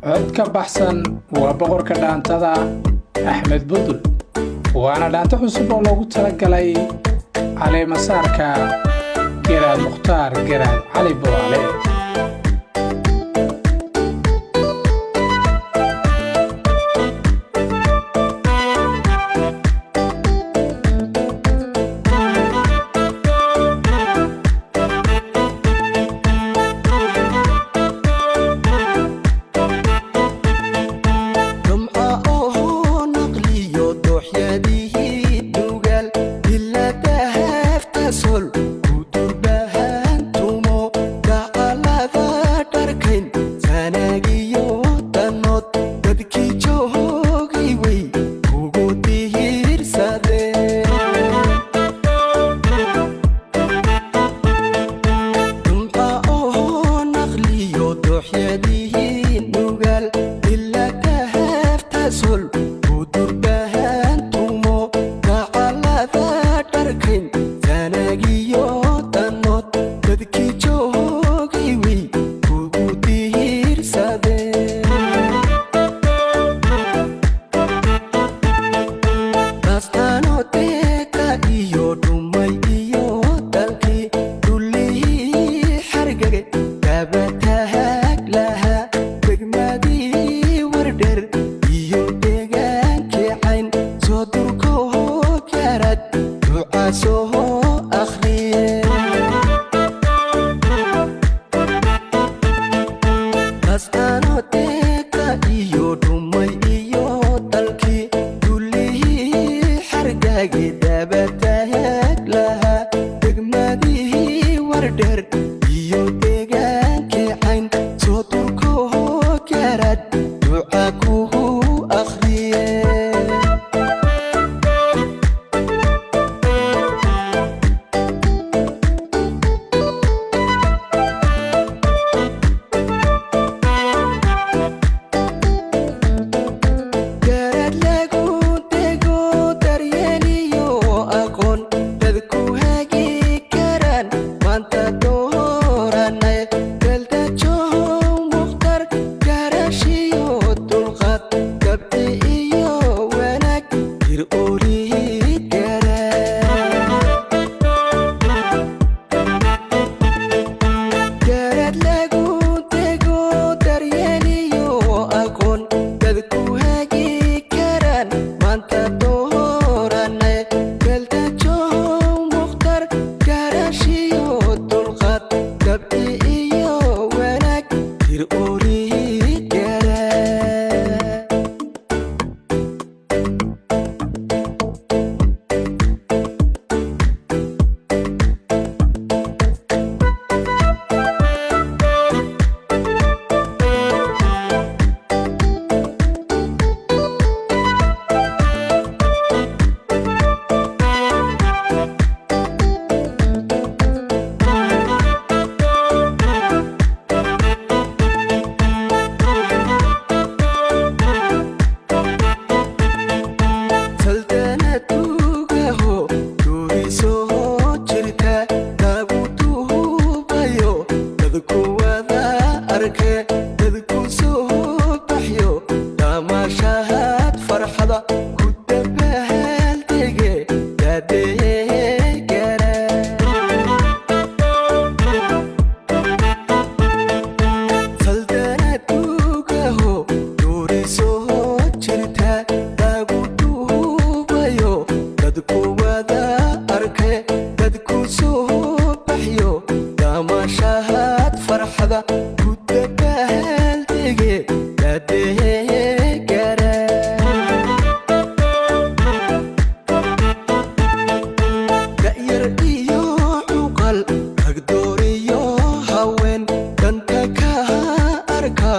Cod ka baxsan waa boqorka dhaantada, Axmed Budul, waana dhaanto cusub oo loogu talagalay caleemasaarka Garaad Mukhtaar Garaad Cali Buucaale. Dumca oo naqliyo dooxyadihii dugaal iladahaaftasol ku durbahantumo dacalada dharkayn sanagiyo danood dadkii joogay wey kugu dihiirsadeen. Dumca oo naqliyo dooxyadihii nugaal iladahaaftasol ku durbahantumo dacalada dharkayn sanagiyo danood dadkii joogay wey kugu dihiirsadeen. Astaanoteeka iyo dhumay iyo dalkii dhullihii xargage dabatahaag lahaa degmadii Wardher iyo deegaankii Cayn soo durkoho garad ducaasoo akhriye. Astaanoteeka iyo dhumay iyo dalkii dullihii xargage dabatahaag lahaa degmadihii Wardher iyo deegaankii Cayn soo durkoho garad duca kugu akhriye. Garad lagu dego daryeeliyo aqoon dadku hagi karaan maanta dooranay daldajow Mukhtar garashiyo dulqaad dabci iyo wanaag hir oolihid garaa. Garad lagu dego daryeeliyo aqoon dadku hagi karaan maanta dooranay daldajow Mukhtar garashiyo dulqaad dabci iyo wanaag hir oolihid garaa. Saldanatugaho duurisoo jirta lagu duubayo dadku wada arke dadku soo baxyo damaashahaad farxada ku dabaaldege dadeegara. Saldanatugaho duurisoo jirta lagu duubayo dadku wada arke dadku soo baxyo damaashahaad farxada ku dabaaldege dadeegara. Da'yar iyo cuqal ragdoor iyo haween danta ka arka.